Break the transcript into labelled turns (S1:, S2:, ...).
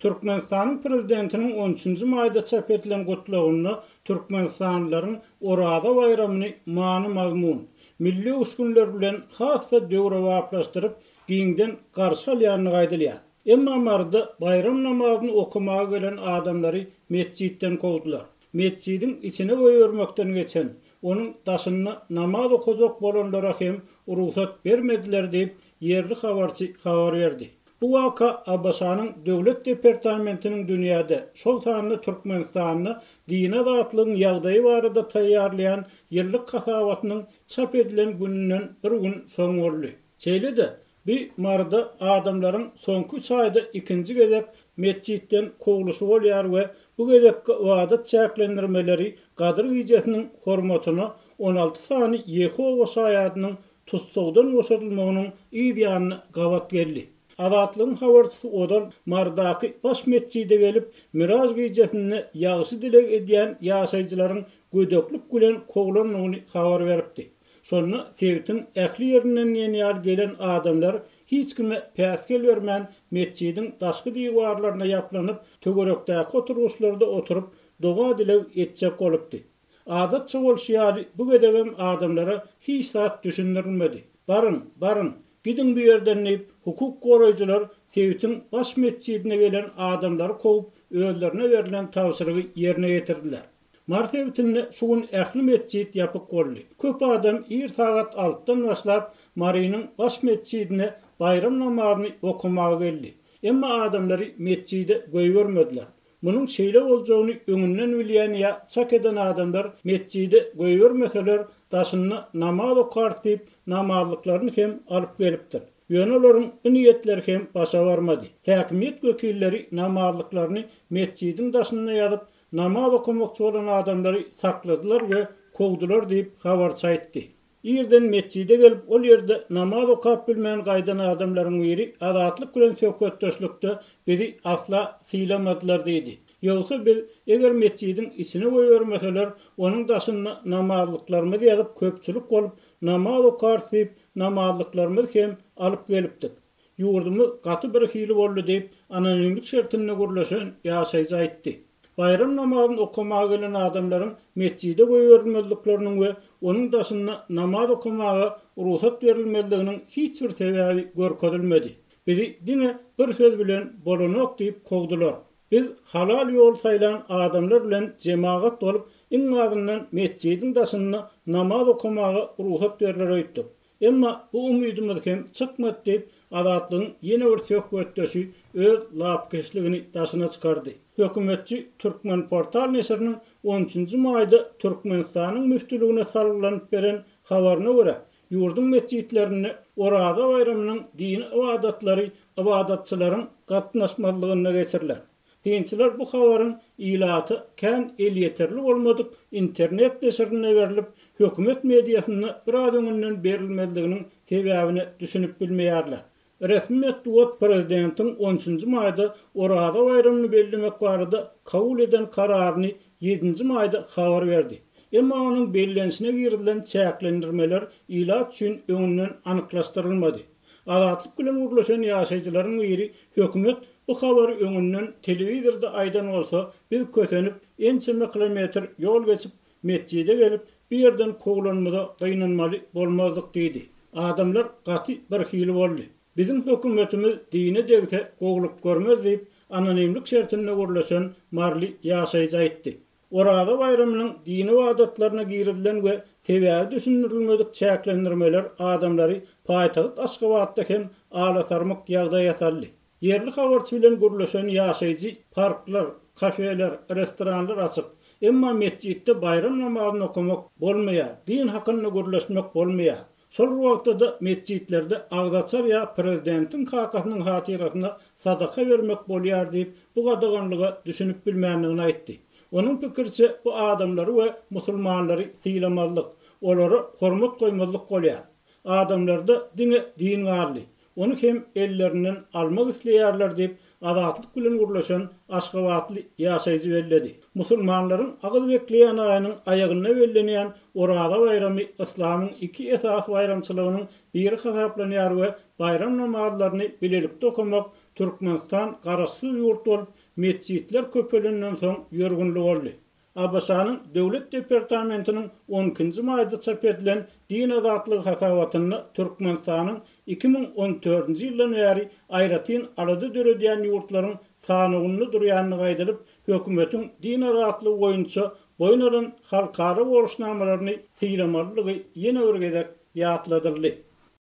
S1: Türkmenistanyň Prezidentiniň on üçünji maýda çap edilen Gutlagynda türkmenistanlylaryň Oraza baýramyny many-mazmun, milli öwüşginler bilen has-da döwrebaplaşdyryp, giňden garşy alýandygy aýdylýar. Emma Maryda baýram namazyny okamaga gelen adamlary metjitden kowdular. Metjidiň içine goýbermekden geçen, onuň daşynda namaz okajak bolanlara hem rugsat bermediler diýip, ýerli habarçy habar berdi. Bu waka ABŞ-nyň Döwlet departamentiniň dünýäde, şol sanda Türkmenistanda dini azatlygyň ýagdaýy barada taýýarlaýan ýyllyk hasabatynyň çap edilen gününden bir gün soň boldy. Şeýle-de, bi Maryda adamlaryň soňky üç aýda ikinji gezek metjitden kowluşy bolýar we bu gezekki ybadat çäklendirmeleri Gadyr gijesiniň hormatyna 16 sany Ýehowa şaýadynyň tussagdan boşadylmagynyň yz ýanyna gabat geldi. Azatlygyň habarçysy ozal Marydaky baş metjide gelip, Miraj gijesinde ýagşy dileg edýän ýaşaýjylaryň gödeklik bilen kowlandygyny habar beripdi. Şonda sebitiň ähli ýerinden diýen ýaly gelen adamlar hiç kime päsgel bermän metjidiň daşky diwarlaryna ýaplanyp, töwerekdäki oturgyçlarda oturyp, doga-dileg etjek bolupdy. Adatça bolşy ýaly, bu gezegem adamlara hiç zat düşündirilmedi. Baryň, baryň, gidiň bu ýerden diýip, hukuk goraýjylar sebitiň baş metjidine gelen adamlary kowup, özlerine berlen tabşyrygy ýerine ýetirdiler. Mary sebitinde şu gün ähli metjit ýapyk boldy. Köp adam ir sagat altydan başlap, Marynyň baş metjidine baýram namazyny okamaga geldi. Emma adamlary metjide goýbermediler. Munuň şeýle boljagyny öňünden bilýän ýa çak eden adamlar metjide goýbermeseler, daşynda namaz okarys diýip, namazlyklaryny hem alyp gelipdir. Ýöne olaryň bu niýetleri hem başa barmady. Häkimiýet wekilleri namazlyklaryny metjidiň daşynda ýazyp, namaz okamakçy bolan adamlary sakladylar we kowdular diýip, habarçy aýtdy. Irden metjide gelip, ol ýerde namaz okap bilmän gaýdan adamlaryň biri Azatlyk bilen söhbetdeşlikde bizi asla sylamadylar diýdi. Ýogsa biz, eger metjidiň içine goýbermeseler, onuň daşynda namazlyklarymyzy ýazyp köpçülik bolup namaz okarys diýip, namazlyklarymyzy hem alyp gelipdik. Ýurdumyz gaty birhili boldy diýip, anonimlik şertinde gürleşen ýaşaýjy aýtdy. Baýram namazyny okamaga gelen adamlaryň metjide goýberilmezlikleriniň we onuň daşynda namaz okamaga rugsat berilmezliginiň hiç bir sebäbi görkezilmedi. Bizi diňe bir söz bilen bolanok diýip kowdular. Biz halal ýol saýlan adamlar bilen jemagat bolup, iň azyndan metjidiň daşynda namaz okamaga rugsat berler öýtdük. Emma bu umydymyz hem çykmady diýip, Azatlygyň ýene bir söhbetdeşi öz lapykeçligini daşyna çykardy. Hökümetçi Türkmenportal neşiriniň on üçünji maýda Türkmenistanyň müftüligine salgylanyp beren habaryna görä, ýurduň metjitlerinde Oraza baýramynyň dini ybadatlary ybadatçylaryň gatnaşmazlygynda geçiriler. Synçylar bu habaryň ilata kän elýeterli bolmadyk internet neşirinde berlip, hökümet mediasynda biraz öňünden berilmezliginiň sebäbine düşünip bilmeýärler. Resmi metbugat prezidentiň on üçünji maýda Oraza baýramyny bellemek barada kabul eden kararyny ýedinji maýda habar berdi. Emma onuň bellenişine girizilen çäklendirmeler ilat üçin öňünden anyklaşdyrylmady. Azatlyk bilen gürleşen ýaşaýjylaryň biri hökümet bu habary öňünden telewizorda aýdan bolsa, biz kösenip, ençeme kilometr ýol geçip, metjide gelip, bu ýerden kowlanymyza gynanmaly bolmazdyk diýdi. Adamlar gaty birhili boldy. Biziň hökümetimiz dine degse gowulyk görmez diýip, anonimlik şertinde gürleşen maryly ýaşaýjy aýtdy. Oraza baýramynyň dini ybadatlaryna girizilen we sebäbi düşündirilmedik çäklendirmeler adamlary paýtagt Aşgabatda hem alasarmyk ýagdaýa saldy. Ýerli habarçy bilen gürleşen ýaşaýjy parklar, kafeler, restoranlar açyk, emma metjitde baýram namazyny okamak bolmaýar, din hakynda gürleşmek bolmaýar, Şol bir wagtda-da metjitlerde agzaçar ýa prezidentiň kakasynyň hatyrasyna sadaka bermek bolýar diýip, bu gadaganlyga düşünip bilmändigini aýtdy. Onuň pikiriçe, bu adamlary we musulmanlary sylamazlyk, olara hormat goýmazlyk bolýar. Adamlarda diňe din galdy. Ony hem ellerinden almak isleýärler diýip, Azatlyk bilen gürleşen aşgabatly ýaşaýjy belledi. Musulmanlaryň agyz bekleýän aýynyň aýagynda bellenýän Oraza baýramy yslamyň iki esasy baýramçylygynyň biri hasaplanýar we baýram namazlaryny bilelikde okamak Türkmenistan garaşsyz ýurt bolup, metjitler köpelenden soň ýörgünli boldy. ABŞ-nyň Döwlet departamentiniň on ikinji maýda çap edilen din azatlygy hasabatynda Türkmenistanyň 2014-nji ýyldan bäri aýratyn alada döredýän ýurtlaryň sanawynda durýandygy aýdylyp, hökümetiň din azatlygy boýunça boýun alan halkara borçnamalaryny sylamalydygy ýene bir gezek ýatladyldy.